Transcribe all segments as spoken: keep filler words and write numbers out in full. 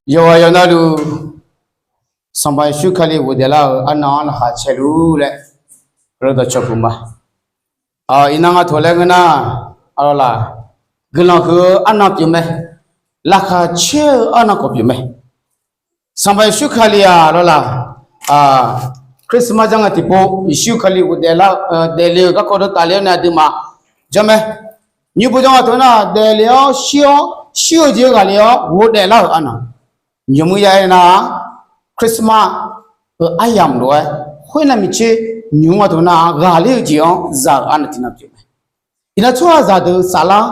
Yawqghaq yawqnavluf Sanqpaq Yeqsur Kali ghofdaef lar-euq arnan-anr laqkhaq caer luf laer dawqcawq puq ma. Iqnan nga toeq laer ngeur nar, arlawr laq, guiqlanq huiq-eu arnan pyeuf mae. Laqkhaq caer-eu arnan khawf pyeuf mae. Sanqpaq Yeqsur Kali-aq lawr laq, Christmas janr ngae tiqpov Yeqsur Kali ghofdaef lar-eu, daefle-euq garkawv dawr tafle-awr nae aqduimaf janr mae. Nymr bu janr nga toeq nar, daefle-awr shir-awr, shir-eu jeq-anr ghaqle-awr ghofdaef lar-euq arnan. Nymq mr ya aer nar, Christmas-euq aryamq lof-aer khoernav miqtser nymq mr nga toeq nar, ghaqler-eu jeq-anr za-euq arnan tiqnan pyeuf mae. Iqnan tsawrhaqzaq deuq saflar,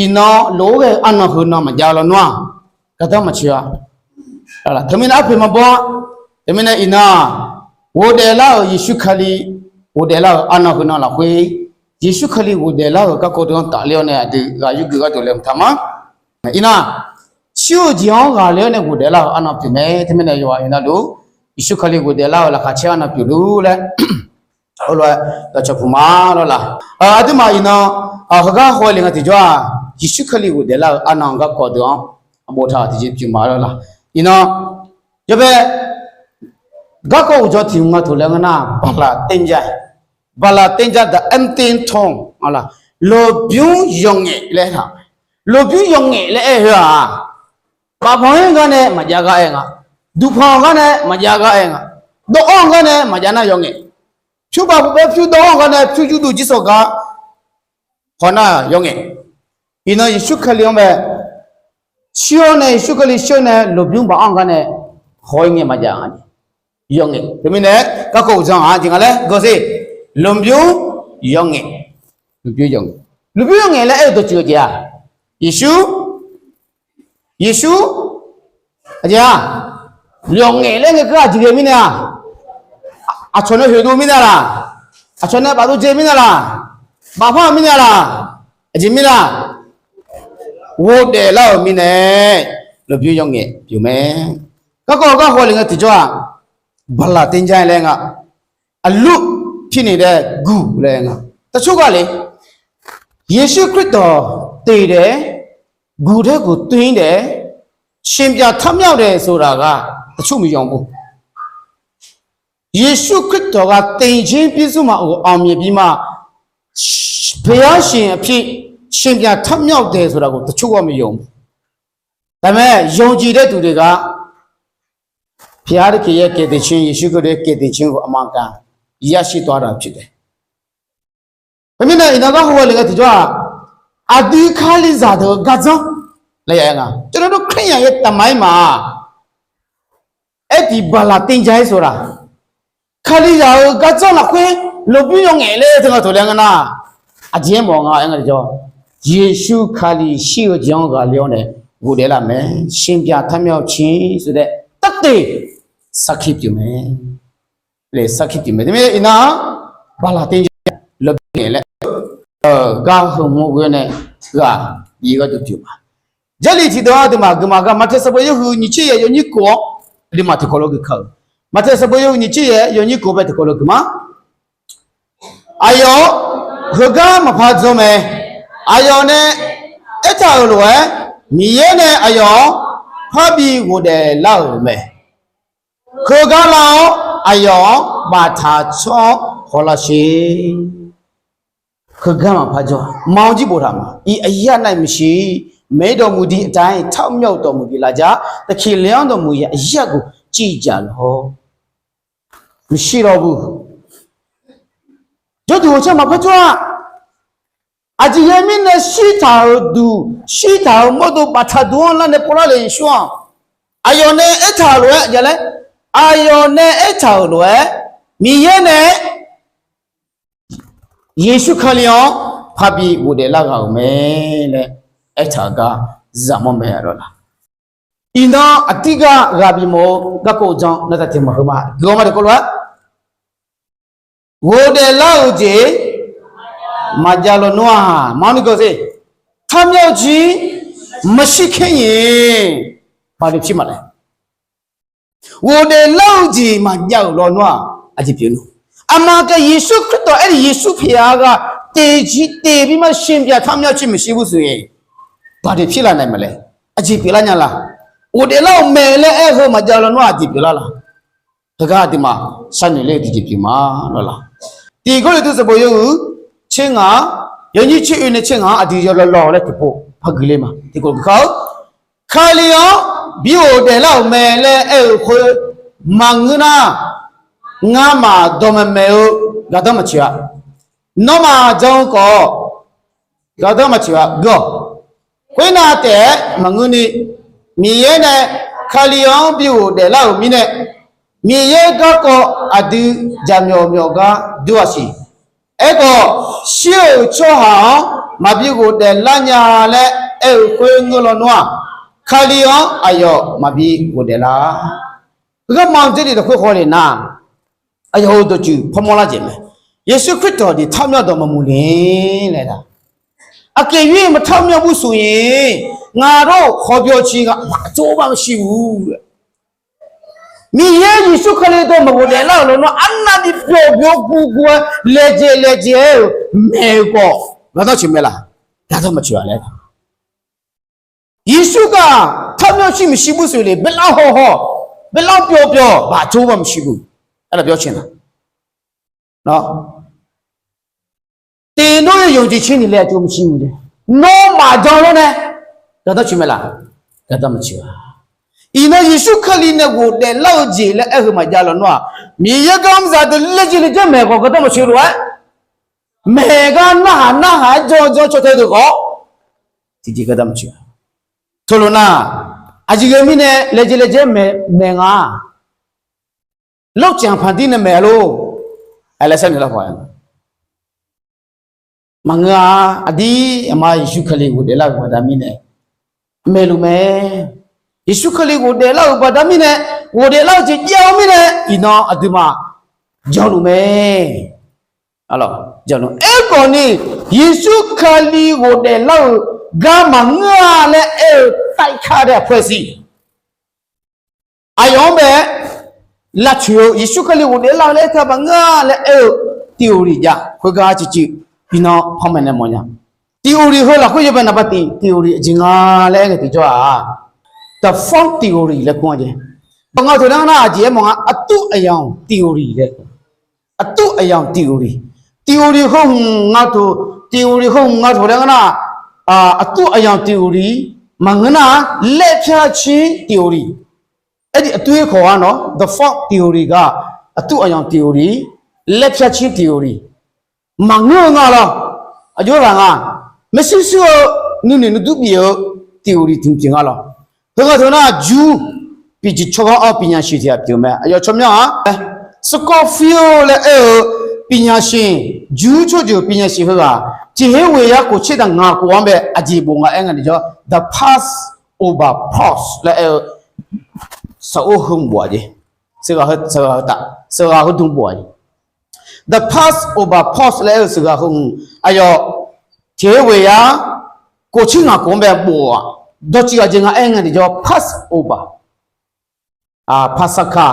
iqnan lof-aer ghae-eu arnan heunan maqjav lawnmr-aq, gardanr maqtsoeq-a. Teumirnae arpoeq maqbaw-a. Teumirnae iqnan ghofdaef lar-euq Yeqsur Kali ghofdaef lar-euq arnan heunan lafkhoer, Yeqsur Kali ghofdaef lar-euq garkawv deuq-anr tafler-awr nae aqdui ghaq yurgeuf gharduq laeqhmq taq ma. Iqnan shir-eu jeq-anr ghaqle-awr nae ghofdaef lar-euq arnan pyeuf mae. Teumirnae yawqghaq yawqnavluf Yeqsur Kali ghofdaef lar-euq laqkhaq caer arnan pyeuf luf laer heulof-aer dawqcawq puq ma lawr laq. Aqduimaf iqnan heugar haw le nga tiqjawr-aq, Yeqsur Kali ghofdaef lar-euq arnan garkawv deuq-anr boftaq tiqjeq pyeuf ma lawr laq. Iqnan yawbae garkawv uqdzan tiq hmq nga toeq laer ngeur nar, baqlaq ternja, baqlaq ternja the empty tomb, lmqbymr yawqngaef laer aer-aq, lmqbymr yawqngaef laer aer-eu heu-aq, bafpanq-anr gar nae maqjav gar aer nga, duqpanq-anr gar nae maqjav gar aer nga, dawv-anr gar nae maqjav nar yawqngaef, pyur baf puq baer pyur dawv-anr gar nae pyur yurduq jir sawq gar haw nar yawqngaef. Iqnan Yeqsur Kali-anr bae shir-awr nae, Yeqsur Kali shir-awr nae lmqbymr baf-anr gar nae haw-ir ngae maqjav nga. Yawqngaef. Teumirnae garkawv uqdzan-aq jeq nga laer gawsher, lmqbymr yawqngaef, lmqbymr yawqngaef, lmqbymr yawqngaef laer aer-eu dawqtsuif-eu jeq-aq, Yeqsur, Yeqsur, aqjeq-aq, yawqngaef laer ngae keuv aqjeq ghae mirnae-aq, aqcawq nae hoeqdov mirnae laq, aqcawq nae bafdov dzae mirnae laq, bafpar-eu mirnae laq, aqjeq mirnae ghofdaef lar-euq mirnae lmqbymr yawqngaef pyeuf mae. Garkawv gar haw le nga tiqjawr-aq, baqlaq ternja laer nga, aqlur pirni dae guq laer nga, taqcur gha le. Yeqsur Kariqtawq teq daef-aer, guq daer guq tuir daef-aer, ရှင်ပြန်ထမြောက်တယ်ဆိုတာက တချို့မယုံဘူး. Yeqsur Kariqtawq ghaq သင်ခြင်းပြီးဆုံးမှာကို အောင်မြင်ပြီးမှ ဘုရားရှင်အဖြစ် ရှင်ပြန်ထမြောက်တယ်ဆိုတာကို တချို့ကမယုံဘူး. ဒါပေမဲ့ ယုံကြည်တဲ့သူတွေက ဘုရားသခင်ရဲ့ ကယ်တင်ခြင်း၊ ယေရှုခရစ်ရဲ့ ကယ်တင်ခြင်းကို အမှန်ကန် ရရှိသွားတာ ဖြစ်တယ်. ဒါပေမဲ့ iqnan gar haw ghae le nga tiqjawr-aq, aqdui Kalizaq deuq-eu gardzanr laer ya nga. ကျွန်တော်တို့ ခရစ်ယာန်ရဲ့ သမိုင်းမှာ အဲဒီ ဗလာသင်္ချိုင်းဆိုတာ Kalizaq-euq gardzanr lafkhoer လမုၢ်ယိုင်ငယ် laer teu nga teu laer ngeur nar, aqjeq mawf nga aer nga tiqjawr, Yeqsur Kali shir-eu jeq-anr ghaqle-awr nae ghofdaef lar mae. ရှင်ပြန်ထမြောက်ခြင်းဆိုတဲ့ သက်သေ sarkir pyeuf mae. Sarkir pyeuf mae. Teumirnae iqnan-aq, ဗလာသင်္ချိုင်း လမုၢ်ယိုင်ငယ် laer gar heu mawr ghoe-awr nae ghaq bif gharduq pyeuf ma. Jarlif tiqdeuq-anr aqduimaf guiqma gar Maqtaeq sanqbof yawhuiq nyiq tser yaeq yawnyir kof-awr, aqduimaf tiqkawv lof gui ka-euq. Maqtaeq sanqbof yawhuiq nyiq tser yaeq yawnyir kof bae tiqkawv lof gui ma. Aqyawf-awr, heugar maqpar dzawr mae. Aqyawf nae aertaq-euq lof-aer, Miqyaer nae aqyawf-anr parbi ghofdaef lar-euq mae. Heugar lar-awr, aqyawf-anr baftaq tsawr-awr hawlar sher. Heugar maqpar dzawr, မောင်ကြီး boftaq ma. အရပ်၌ မရှိ၊ မင်းတော်မူသည်အတိုင်း ထမြောက်တော်မူပြီ။ လာကြ၊ သခင်လျှောင်းတော်မူရာ အရပ်ကို ကြည့်ကြလော့. Maqshir lawr bu. Jawrduq ghawqshar maqpar dzawr-a. Aqjeq ghae mirnae shirtaq-euq duq, shirtaq-euq mawrdo baftaq duq-anr lar nae povlar le Yeqsur-anr. Aqyawf nae aertaq-euq lof-aer ya laer, aqyawf nae aertaq-euq lof-aer, Miqyaer nae Yeqsur Kali-anr parbi ghofdaef lar ghaq-euq mae laer aertaq-eu gar zaqmawr mae lawr la. Iqnan aqdir gar ghaq bif mawf-eu garkawv uqdzan navtaq tiq maqheu ma. Guiqlanq ma tiqkawv lof-aer ghofdaef lar-euq jeq maqjav lawnmr-aq, maqni gawq se, ထမြောက်ခြင်း မရှိခဲ့ရင် ဘာတွေဖြစ်မှာလဲ. Ghofdaef lar-eu jeq maqjav-euq lawnmr-aq, aqjeq pyeuf nmr. Aqma kae Yeqsur Kariqtawq aer-eu Yeqsur pyaeq-a ghaq teq jir teq bir ma ရှင်ပြန်ထမြောက်ခြင်း မရှိဘူးဆိုရင် ဘာတွေဖြစ်လာနိုင်မလဲ. Aqjeq pyeuflar nya la. Ghofdaef lar-euq mae laer aer-eu heu maqjav lawnmr-aq aqjeq pyeuflar laq? Heugar aqduimaf sharnoeq ler-eu tiqjeq pyeuf ma lawq laq? Tiq Gawrliqtu sanqbof yawhuiq tser ngaq, yawnyir tser oe nae tser ngaq-anr aqdui yawlaw law laer tiqpov par guiqler ma. Tiqkawv gui kar-eu, Kali-anr bi ghofdaef lar-euq mae laer aer-eu khoer maqngeur nar, ngamaf dawqmaeq maeq-eu gardanr maqtsoeq-a. Nawmaf jan-eu khawf, gardanr maqtsoeq-a geur-awq. Khoernav taef-aer maqngeurni, Miqyaer nae Kali-anr bi ghofdaef lar-euq mirnae, Miqyaer garkawv aqdui jaqmyawf myawf gar dur-a siq. Aerkhawf, shir-euq tsawrhaq-anr maqbi ghofdaef lar nya laer aer-eu khoer ngeur lawnmr-aq, Kali-anr aqyawf maqbi ghofdaef lar. Gharma-eu Jarlif lafkhoer khawf le nar, aqyawf-euq dawqtsuif parmawr lar jeq mae. Yeqsur Khristawq deuq tawrmyanr dawq maqmuiq le laer-a. Aqkeq yur-ir maqtawr myanr bursuq-iq, ngaq lar khawqbyawq ciq ngaq maqtsov bar maqshir-ur. Miqyaer Yeqsur Kali dawq maqghofdaef lar-euq lawnmr-aq, arnavni byawq byawq guv guv-aer laejae laejae-aer-euq maeq-eu khawf, gardanr tsoeq mae laq? Gardanr maqtsoeq-a laer. Yeqsur gaq tawrmyanr shir maqshir bursuq le, baelar haw haw, baelar pyawv pyawq, baqtsov bar maqshir-ur. Aer-a, byawr cae na. Nawr, teq nawr-eu yawqjeq caer ni laer aqtsov maqshir-ur le. Nawmaf jan lawr nae gardanr tsoeq mae laq? Gardanr maqtsoeq-a. Iqnan Yeqsur Kali nae ghofdaef lar-eu jeq laer aer-eu heu maqjav lawnmr-aq, Miqyaer gar mr zaq deuq laejae laejae maeq khawf gardanr maqtsoeq lof-aer, maeq gar narhaq narhaq-aer jan jan caw tae deuq khawf, tiqjeq gardanr maqtsoeq-a. Teulof nar, aqjeq ghae mirnae laejae laejae-aer maeq nga. Lawrcaq panqdir nae maeq-a lor. Aer laer sharnoeq lar khawf, maqngeur-a. Aqdir aqma Yeqsur Kali ghofdaef lar-euq baqda mirnae maeqluf mae. Yeqsur Kali ghofdaef lar-euq baqda mirnae, ghofdaef lar-eu jeq jav-eu mirnae, iqnan aqduimaf janluf mae. Aerkhawf ni, Yeqsur Kali ghofdaef lar-euq gar maqngeur-a laer aer-eu taikar dae aqpoeq siq. Aqyawf-anr bae-aer lavtsoeq-eu, Yeqsur Kali ghofdaef lar-eu laer aer-eu taq maqngeur-a laer aer-eu theory jav. Khoergar ciqciq iqnan panmaeq nae mawfnya. Theory heu lafkhoer yawbae naqba tiq theory aqjeq nga laer aer ngae tiqjawr-aq, the fourth theory laer kur-a jeq. Ngaq teu nar nar aqjeq aermawf nga, aqtuv aqyawf-euq theory laer. Aqtuv aqyawf-euq theory. Theory heu hmq nga teu, theory heu hmq nga teu laer nga nar, aqtuv aqyawf-euq theory maqngeur nar, laer pyar cir theory. Aerkhawf aqtuv-aer khawf-a nawr the fourth theory gar, aqtuv aqyawf theory, laer pyar cir theory maqngeur-eu nga lawr. Aqjox-aer ghaq nga, maershuir shuir-eu nuinoeq nuidur bif-eu theory tiq mq pyeuf nga lawr. Heughaq teu nar Jur, ปี tsawrganr-awr ปัญญาชี tiq ghaq pyeuf mae. Aqyawf tsawrmyanr-aq, Scofield laer aer-eu ปัญญาชี, Jur tsawrjeuq ปัญญาชี heughaq, tiq her ghoeq yar khof tser daq ngaq khof-anr bae aqjeq bof nga aer nga tiqjawr, the Passover pause laer aer-eu saqor heu bof-aq jeq. Seughaq heu, seughaq heu taf, seughaq heu dm bof-aq jeq. The Passover pause laer aer-eu seughaq heu hmq aqyawf tiq her ghoeq yar khof tser ngaq khof-anr bae bof-aq, dawqtsuif aqjeq nga aer nga tiqjawr Passover, Pasaka,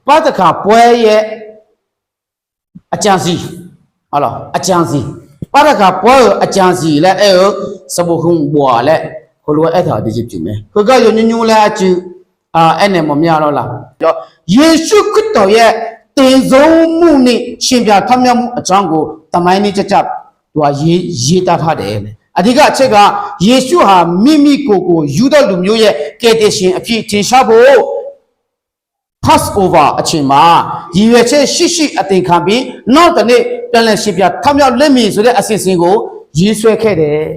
Pasaka pawr-aer yaer aqcaf ziq, aqcaf ziq, Pasaka pawr-eu aqcaf ziq laer aer-eu sanqbof heu bof-aq laer heulof-aer aertaq-euq tiqjeq pyeuf mae. Heugar yawnymr nymr laer arcuiv aernaeq mawf mya lawr laq. Yeqsur Khristawq-aer တင်ဆုံးမှုနှင့် ရှင်ပြန်ထမြောက်မှုအကြောင်းကို သမိုင်းနည်းကျကျ သူက ရေးရေးသားထားတယ်. Aqdui gar caer gaq, Yeqsur haq mirmir kof kof Yurdav lufmyor-aer ကယ်တင်ရှင်အဖြစ် ထင်ရှားဖို့ Passover အချိန်မှာ ရည်ရွယ်ချက်ရှိရှိ အသင်ခံပြီး နောက်တနေ့ ပြန်လည်ရှင်ပြန်ထမြောက်လိမ့်မည်ဆိုတဲ့ အစီအစဉ်ကို ရေးဆွဲခဲ့တယ်.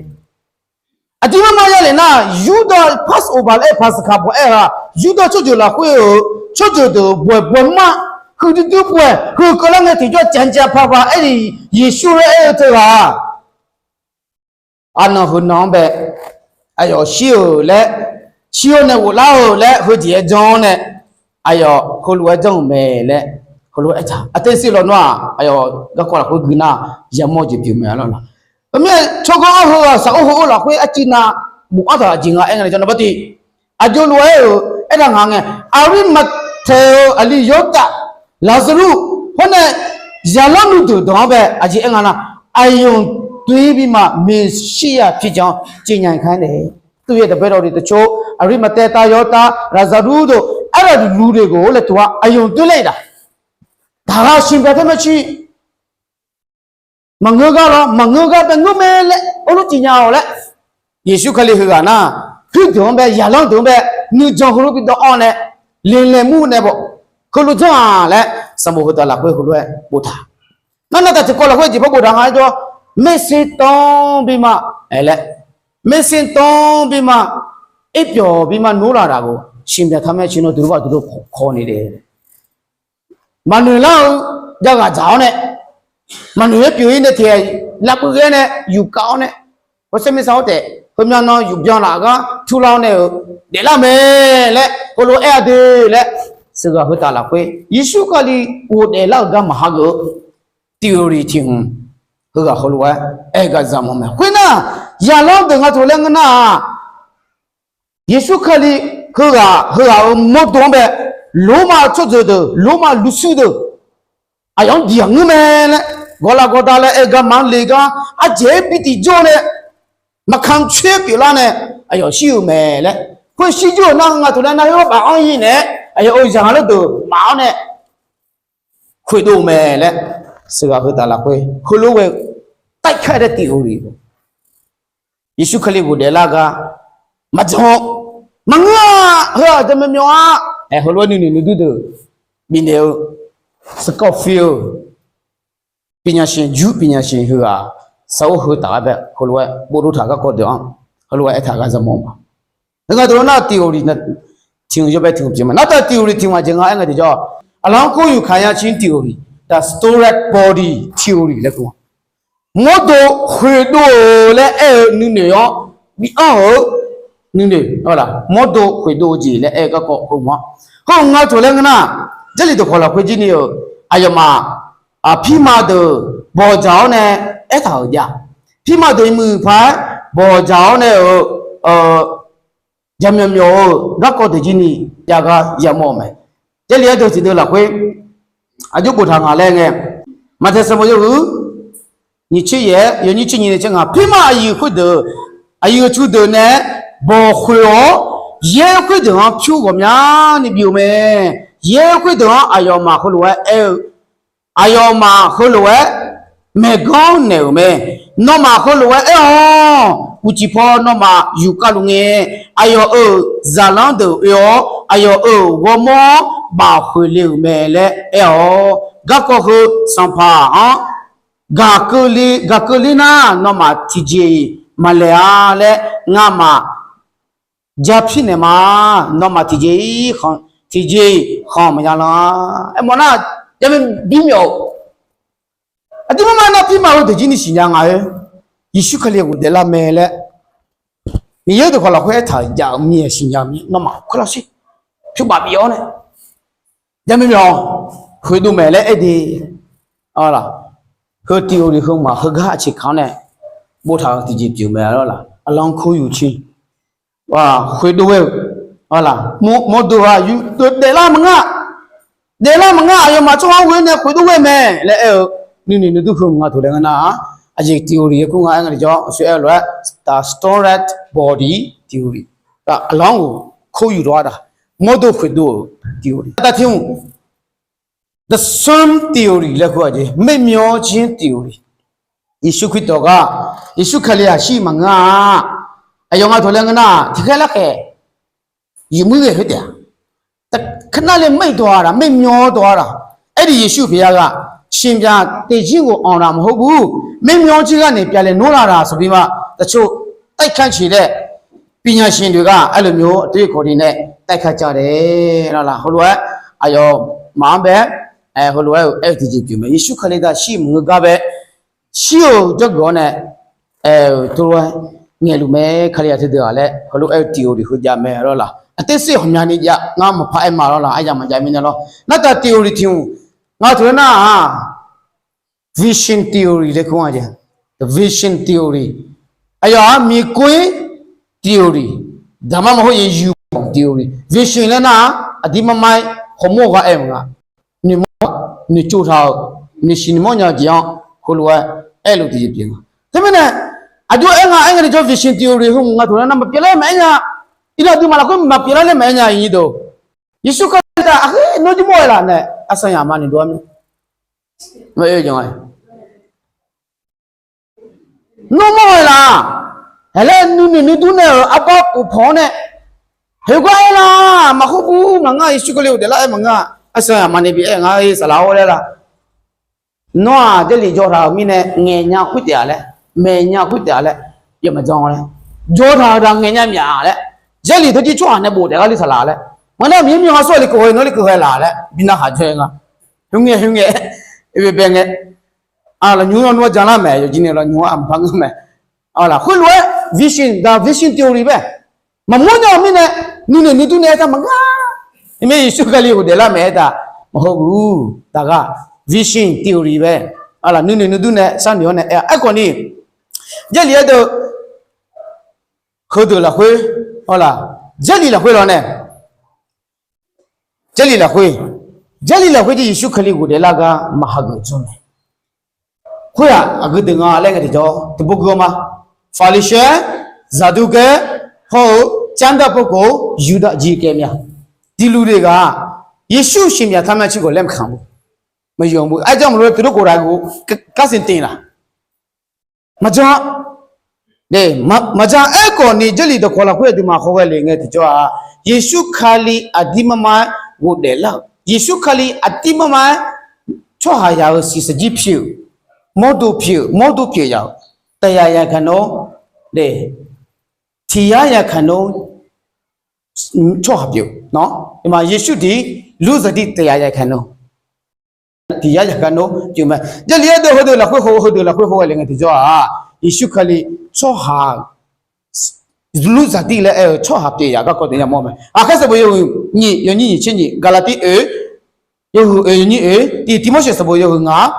Aqdui mar mar ya le nar, Yurdav Passover laer 'Pasaka' baw-aer-aq, Yurdav tsawrjeuq lafkhoer-euq tsawrjeuq deuq-euq baw baw mar, huiqdui dui baw-aer huiq keuvlar ngae tiqjawr ကြံကြံဖန်ဖန် aer-iq Yeqsur laer aer-eu teughaq, aqnanq heunan-anr bae aqyawf shir-euq laer, shir-awr nae ghoflar-euq laer heujeq-aer janr-awr nae, aqyawf heulof-aer janr-euq mae laer heulof-aer aertaq. Aqteu siq lawq nawr-aq, aqyawf garkawv lafkhoer gui nar yamawr jeq pyeuf mae lawr. Heumirnae tsawrganr-anr heughaq saqor heu-eu lafkhoer arcuiv nav bofanr taq-euq aqjeq nga aer nga le jawr naqbar tiq, aqjox lof-aer-euq aertaq ngaq ngae, Aqrirmaqtaeq-euq aqli Yawrdaq, Laqzarur hawr nae zaqlanr nuideuq dawq-anr bae aqjeq aer nga nar, အာရုံသွေးပြီးမှ မေရှိယဖြစ်ကြောင်း ကြေညာခိုင်းတယ်. သူ့ရဲ့တပည့်တော်တွေတချို့ Aqriqmaqtaev tav yawtav Laqzaqlur deuq aerlaf luf deuq ghof-awr laer tuf-a. Aqyawf-anr doerler-iq daq, taqghaq siqbya taer mae ci. Maqngeur gar lawr, maqngeur gar bae ngeur mae laer, arlawr tiqnya-awq laer, Yeqsur Kali heughaq nar, pyurdeuq-anr bae, yaqlanr deuq-anr bae, nuijan heulof bi dawv-awr nae, leqlaeq mur nae baw, heulof janr-aq laer, sanqbof heu taf lafkhoer heulof-aer boftaq. Nar navtaq tiqkawv lafkhoer jeq par boftaq nga-aer jawr, maersher tanr bi ma, aer laer, maersher tanr bi ma, irpyawq bi ma nmr laf daq-euq siqbya taer mae ci. Nawr duqlof bar duqlof kawni de. Maqnoeq lar-eu jav ghaq dzaq-awr nae, maqnoeq-aer pyeuf-ir nae tiq ghaq lavbui ghae nae yufkav-awr nae, hawsher mirtsaq-awr taef heumyav nan yufbyan laf gar turlar-awr nae-euq daeflar mae laer heulof-aer aer-a de laer, sheuqghaq heu taf lafkhoer Yeqsur Kali ghofdaef lar-euq gar maqhageuf-eu tiq ghaq tiq hmq, heughaq heulof-aer aer-eu gar zaqmawr mae. Khoernar, yaqlanr deuq nga taq laer ngeur nar-aq, Yeqsur Kali heughaq heughaq-euq mawrdo-anr bae, Lormav tsawrjeuq deuq, Lormav luvshuir deuq, aqyawf-anr diq ghaq ngeur mae laer, gawqlav gawqda laer aer-eu garma-anr le gar ardzaeq-aer bi tiqjawr nae, maqkamq coer pyeuflar nae, aqyawf shir-eu mae laer, khoer shirjir-euq nar-eu nga taq laer nar, heulof baf-anr-ir naeq-aer aqyawf-euq zaq lawr deuq maf-awr nae khoerdov mae laer, sheuqghaq heu taf lafkhoer heulof ghae-eu taerkar-aer tiq ghaq-iq Yeqsur Kali ghofdaef lar gar maqdzan-awr, maqngeur-a, heu-aq jaqmyawf myawf-a, aer heulof-aer nuinoeq nuidur deuq bifnaeq-eu, Scofield-eu ပညာရှင်, ဂျူး ပညာရှင် heughaq sar-or heu taf-aer bae heulof-aer bofdov taq garkawv deuq-anr heulof-aer aertaq gar zaqmawr ma. Heu nga taq nar tiq ghaq-iq tiq hmq yawbae tiq hmq pyeuf ma. Nar taq tiq ghaq-iq tiq hmq aqjeq nga aer nga tiqjawr, aqlaf-anr khoer yufkaq nya cir tiq ghaq-iq, the stored body theory laer kur-a. Mawrdo khoerdov-eu laer aer-eu nuinoeq-awr bi anr-eu nuinoeq, mawrdo khoerdov-eu jeq laer aer-eu garkawv heu ma. Heu nga taq laer ngeur nar, Jarlif dawqkawq lafkhoer jir ni-euq aqyawfmaf pirma deuq bawqdzaq-awr nae aertaq-euq jav, pirma deuq iqmuiq paq-aer bawqdzaq-awr nae-euq jaqmyawf myawf-eu garkawv deuq jir ni jav gar yamawr-eu mae. Jarlif-aer deuq tiqdeuv lafkhoer aqjox boftaq nga laer ngae, Maqtaeq sanqbof yawhuiq nyiq tser yaef-aer yawnyir tser nyiq nae tser ngaq, pirma aqyuif khoerdeuq, aqyuif-eu cu deuq nae-aer bawqkhoeq-awr, yaer khoerdeuq-anr pyur ghawqmyani bif-eu mae. Yaer khoerdeuq-anr aqyawfmaf heulof-aer aer-eu, aqyawfmaf heulof-aer maeqganr naeq-euq mae. Nawmaf heulof-aer aer-awq. Uqcif paw nawmaf yufkavluf ngae, aqyawf-euq zaqlanr deuq oe-awr, aqyawf-euq ghawrmawr-anr bafkhoeq le-euq mae laer aer-awq. Garkawv heu sanqpaq-anr gaq keuvle nar, nawmaf tiqjeq-iq maqlaeq-a laer ngamaf japir naeq ma. Nawmaf tiqjeq-iq khanq, tiqjeq-iq khanq maqya lan-a. Aermawf nar, jamaeq bimyawf-euq aqduimaf ma nar pirma heu deuq jir ni siqnya nga-aer, Yeqsur Kali ghofdaef lar mae laer Miqyaer dawqkawq lafkhoer aertaq-euq jav-euq mir-aer siqnya-eu mir nawmaf khoerlar sher. Pyur baf bif-awr nae jamaeq myawf khoerdov maeq laer aer de. Heu tiqghaq-iq heu maf heugar aqceq kaq-anr nae boftaq-euq tiqjeq pyeuf mae lawr laq. Aqlaf-anr khoer yuf cir khoerdov ghae-eu laq. Mawrdo-aq yuf deuq daeflar maqngeur, daeflar maqngeur, aqyawfmaf tsawrhaq-anr ghoe nae khoerdov ghae mae laer aer-eu nuinoeq nuidur heu nga taq laer ngeur nar-aq, aqjeq tiqghaq-iq yakur nga aer nga tiqjawr aqsur aer-eu lof-aer the stored body tiqghaq-iq, aqlaf-anr khoer yuf dawq-a daq, mawrdo khoerdov-euq tiqghaq-iq, aqda tiq hmq the same theory laer kur-aq jeq, maermyawr jir tiqghaq-iq. Yeqsur Kali dawq gar, Yeqsur Kali-aq shir maqngeur-a. Aqyawf nga taq laer ngeur nar-aq, tiqkhaer larkhaeq yawmuiq ghae khoer taef-a. Kharnar le maer dawq-a laq, maermyawr dawq-a laq. Aerdi Yeqsur pyeuf ya ghaq, siqnya teqjir ghof anq laf maqhawr bur, maermyawr jir gar naeq pyavlaeq nor laf laq sanqbir ma. Taqcoq taerkar ciq laer ပညာရှင်တွေက အဲ့လိုမျိုး အတွေးအခေါ်တွေနဲ့ တိုက်ခိုက်ကြတယ် lawr laq. Heulof-aer aqyawfmaf-anr bae heulof-aer aer-eu tiqjeq pyeuf mae. Yeqsur Kali daq shir maqngeur gar bae shir-euq jawrgeuf-awr nae aer-euq tov lof-aer ngaeqluf mae. Kali-aq teudeuq-aq laer heulof-aer aer-eu tiqghaq-iq heujav mae lawr laq. Aqter ser ghawqmyani jav ngar maqpar aer ma lawr laq. Aqyawf maqjav mirnae lawr. Nartaq tiqghaq-iq tiq hmq nga taq-aer nar-aq, vision theory laer kur-a jeq, the vision theory. Aqyawf-aq မြင်ကွင်း theory, daqmar maqhawr-eu ရူပါရုံ theory. Vision laer nar-aq, aqdirmar mar-aer hawmawr ghaq aer-eu nga. Noeqmawr, noeqtsov taq-euq, noeqsiq noeqmawr nya-eu jeq-anr heulof-aer aerluf tiqjeq pyeuf nga. Teumirnae aqjox aer nga aer nga ni jawr vision theory heu nga taq-aer nar maqpyeuf laer maqaer nya. Iqnan aqduimaf lafkhoer maqpyeuf lar laer maqaer nya, iqnyir deuq. Yeqsur Kali taef-aer, aqkhoer nawr jir mawr-eu laf nae, arsaq yamq ma ni dov-ar mir. Nawr mawr-eu laf, aqlaer nuinoeq nuidur nae-euq arbar khof panq-awr nae, heugar aer la, maqkhawf bur maqngeur, Yeqsur Kali ghofdaef lar-aer maqngeur, arsaq yamq ma ni bi aer nga-ir saqlaq-awr laer la. Nawr-aq Jarlif jawr taq-euq mirnae ngaeqnya khoer taef-a laer, maeqnya khoer taef-a laer, yawmaf jan laer, jawr taq-euq daq ngaeqnya myaq laer, Jarlif tawjir tsawrhaq nae bof taef gar li saqlaq laer, maqnar Miqyaer myanr ha sawr-eu li keuv haw-aer nawr li keuv haw-aer laf laer bi narhaq jawr-aer nga. Heunaeq heunaeq, bae bae ngae, lafnymr-anr nawr janlar mae, yawjir ni lafnymr-anr aqmqpar ngeur mae. Khoerlof-aer vision, the vision theory bae. Maqmawr nya-eu mirnae, nuinoeq nuidur nae aertaq maqngeur. Iqmir Yeqsur Kali ghofdaef lar mae aertaq maqhaw bur. Taqghaq vision theory bae. Nuinoeq nuidur nae sharnoeq-awr nae aer-a. Aerkhawf ni, Jarlif aerdeuv heudeuq lafkhoer, Jarlif lafkhoer lawr nae, Jarlif lafkhoer, Jarlif lafkhoer jir Yeqsur Kali ghofdaef lar gar maq hageuf jawr mae. Khoer-aq aqgeu deuq nga laer ngae tiqjawr tiqpov gui-eu ma. Faqliqsaer, Zaqduqgaer, hawr-eu ကျမ်းစာ ပုဂ္ဂိုလ်, Yurdav jir kaev mya. Tiqluf le ghaq-aq, Yeqsur siqmyaq tar mya ciqgawq laer maqkaq bu, maqyawq bu. Arjanr maqlof-aer tiqdawr khof raq-eu การเสพติด laq. Maqjan, maqjan. Aerkhawf ni Jarlif dawqkawq lafkhoer aqduimaf hawghae le ngae tiqjawr-aq, Yeqsur Kali aqdir marmar-aer ghofdaef lar-euq, Yeqsur Kali aqdir marmar-aer tsawrhaqzaq-euq siqsaqjir pyeuf-euq, mawrdo pyeuf-euq, mawrdo pyeuf yaf-euq, တစ်ရာရာခိုင်နှုန်း, တစ်ရာရာခိုင်နှုန်း tsawrhaq pyeuf-eu nawr, Yeqsur diq lur zaqdiq တစ်ရာရာခိုင်နှုန်း tiq yar yaqgar nawr pyeuf mae. Jarlif aerdeuv heudeuq lafkhoer haw, heudeuq lafkhoer hawghae le ngae tiqjawr-aq, Yeqsur Kali tsawrhaq lur zaqdiq laer aer-eu tsawrhaq pyeuf yaf garkawv deuq yamawr mae. Aqkhaer sanqbof yawhuiq nyiq yawnyir nyiq tser nyiq, Gaqlaqtiv oeq yawhuiq oeq yawnyir oeq, tiq Tiqmorseq sanqbof yawhuiq ngaq,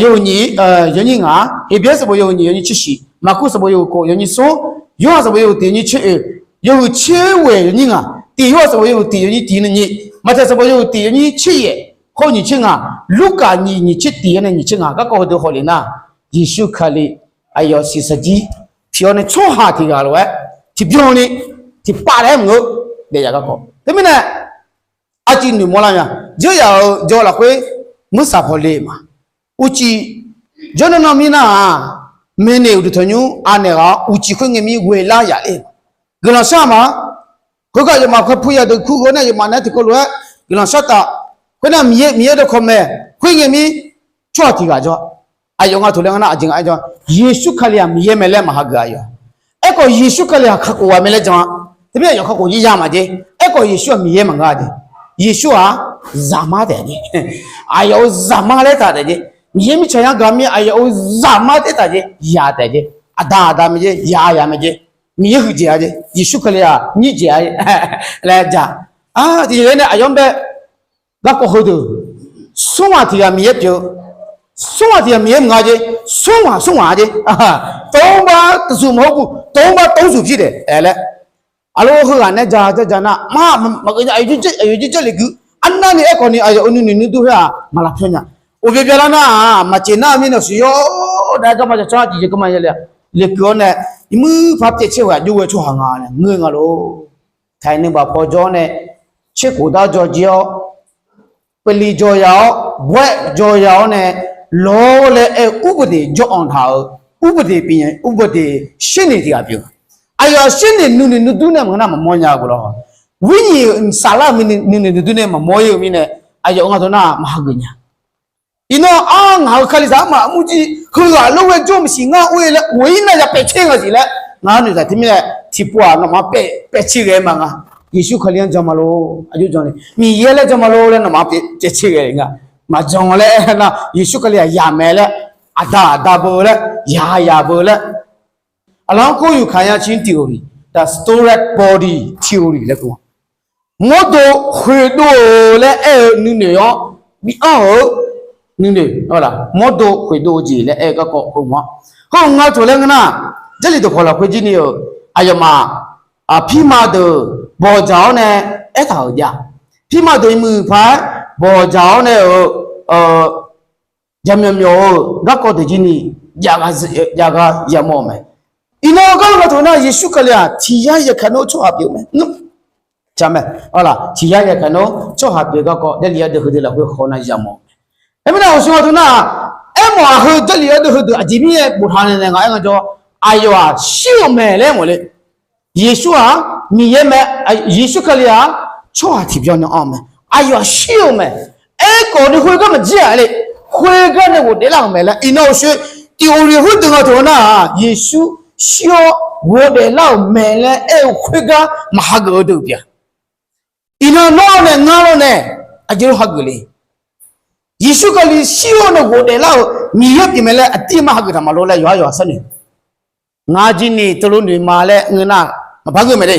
yawhuiq nyiq yawnyir ngaq, Heqbyaer sanqbof yawhuiq nyiq yawnyir tser shiq, Maqkuv sanqbof yawhuiq khof yawnyir smr, Yorhaq sanqbof yawhuiq tiq yawnyir tser oeq, yawhuiq tser ghoeq yawnyir ngaq, tiq Yorhaq sanqbof yawhuiq tiq yawnyir tiq nyiq, Maqtaeq sanqbof yawhuiq tiq yawnyir tser yaef, khoer nyiq tser ngaq, Lurkaf nyiq nyiq tser tiq-awr nae nyiq tser ngaq garkawv heudeuq hawlef nar, Yeqsur Kali aqyawf siqsaqjir pyeuf-awr nae tsawrhaq tiq ghaq lof-aer tiqbyan ni tiqpav taef-aer maqngeur. Daef yaf garkawv teumirnae arcuiv noeqmawr lar nya. Dzeur yaf-euq jawr lafkhoer muirsaq paw le ma. Uqcif jawrnan nan mirnar-aq, maeqnaeq uqduq tanqnymr anaeq ghaq-awr uqcif khoerngae mir ghoelar yaf le. Guiqlanq shar ma. Khoergar yawmaf kharpur yadeuq kur ghae-awr nae yawmaf naeq-aer tiqkawv lof-aer guiqlanq shar taf. Khoernar Miqyaer, Miqyaer dawqkawq mae. Khoerngae mir tsawrhaq tiq ghaq jawr. Aqyawf nga toq laer ngar nar aqjeq nga aer jawr, Yeqsur Kali-aq Miqyaer mae laer maq hageuf aqyawf. Aerkhawf Yeqsur Kali-aq kakhof ghaq mae laer jan-a. Teumirnae aqyawf kakhof jir ya maqjeq. Aerkhawf Yeqsur-aq Miqyaer maqngeur-a jeq. Yeqsur-aq Zaqmar taef jeq. Aqyawf-euq Zaqmar laer taq taef jeq. Miqyaer mirtsaq yar gaq mir aqyawf-euq Zaqmar taef taq jeq. Ya taef jeq. Aqda aqda mae jeq, ya ya mae jeq. Miqyaer huiqdzaeq-a jeq. Yeqsur Kali-aq nyirjaeq-a laer ja. Tiqjeq laer nae aqyawf-anr bae garkawv heudeuq, smr ghaq tiq ghaq Miqyaer pyeuf-eu, smr ghaq tiq ghaq Miqyaer maqnga jeq, smr ghaq smr ghaq-a jeq. သုံးပါးတစုမဟုတ်ဘူး, သုံးပါးသုံးစုဖြစ်တယ် laer. Aqlof heughaq nae ja ja ja nar, maq, maq, aqyawf jir, aqyawf jir jarlif gui. Arnavni aerkhawf ni aqyawf-euq nuinoeq nuidur khoer-aq maq lafpyawr nya. Uqbya bya lar nar-aq, maqceq nar-eu mirnae siqyawr nae garma jacawr-a tiqjeq garma ya le, lekeuv-awr nae, iqmuir par pyaev caer ghae aqjox ghae tsawrhaq nga nae ngeur nga lor. Taiq nuibaq paw jawr-awr nae, tserkhof dar jawr jir-awr, peli jawr ya-awr, bawr-aer jawr ya-awr nae, lawr laer aer-eu ဥပဒေ jawr-anr taq-euq, ဥပဒေ pyeuf-eu, ဥပဒေ shirnoeq tiq ghaq pyeuf. Aqyawf shirnoeq nuinoeq nuidur nae maqngeur nar maqmawr nya-eu lawr. Wirnyiq saflar-euq nuinoeq nuidur nae maqmawr-ir-eu mirnae, aqyawf nga tawq nar maq hageuf nya. Iqnan-aq ngaq-euq kalizaq armaf armur jir heughaq lof ghae jawr maqsiq ngar or-ir laer ghof-ir nar ya pyaev caer nga siq laer ngar noeqtaq teumirnae tiqpov-aq nawmaf-anr pyaev caer ghae ma nga. Yeqsur Kali-anr jan ma lor, aqjox jan ni Miqyaer laer jan ma lor laer nawmaf-anr pyaev caer ghae nga. Maqjan laer aer nar Yeqsur Kali-aq yaq mae laer, aqda aqda beu laer, yaq yaq beu laer, aqlaf-anr kor yuf kaq nya cir tiq-eu ni, the stored body theory laer kur-a. Mawrdo khoeqdov-eu laer aer-eu nuinoeq-awr bi anr-eu nuinoeq, mawrdo khoeqdov-eu jeq laer aer-eu garkawv khoermawr. Hawr-eu nga taq laer ngeur nar, Jarlif dawqkawq lafkhoer jir ni-euq aqyawfmaf pirma deuq bawqdzaq-awr nae aertaq-euq jav. Pirma deuq iqmuiq paq-aer bawqdzaq-awr nae-euq jaqmyawf myawf-eu garkawv deuq jir ni jav gha yamawr-eu mae. Iqnan-eu garkawv teu nar, Yeqsur Kali-aq tiq yar yaeqkaq nmr tsawrhaq pyeuf mae. Tiq yar yaeqkaq nmr tsawrhaq pyeuf garkawv, Jarlif yar deuq heudeuq lafkhoer khawf nar yamawr-eu mae. Aermawf-aq, aqsur ghaq teu nar-aq, aermawf-aq heu Jarlif yar deuq heudeuq aqjeq mirnae boftaq naeq naeq ngaq aer nga jawr, aqyawf-aq shir-euq mae laer aermawf le. Yeqsur-aq Miqyaer mae, Yeqsur Kali-aq tsawrhaq tiqbyan nae anr-eu mae. Aqyawf-aq shir-euq mae. Aerkhawf ni khoergar maqjir-aq le. Khoergar nae ghofdaef lar-euq mae laer iqnan-euq sher, tiq ghofdaef khoerdeuq nga teu nar-aq, Yeqsur shir-awr ghofdaef lar-euq mae laer aer-eu khoergar maqhageuf-eu deuq pyeuf-a. Iqnan nawr nae ngar lawr nae aqjeq lof hageuf le. Yeqsur Kali shir-awr nae ghofdaef lar-euq Miqyaer pyeuf mae laer aqdirmar hageuf taq maqlof laer yawqha yawqha sharnoeq. Ngaq jir ni teulof noeq ma laer ngeur nar, maqpar ngeur mae de.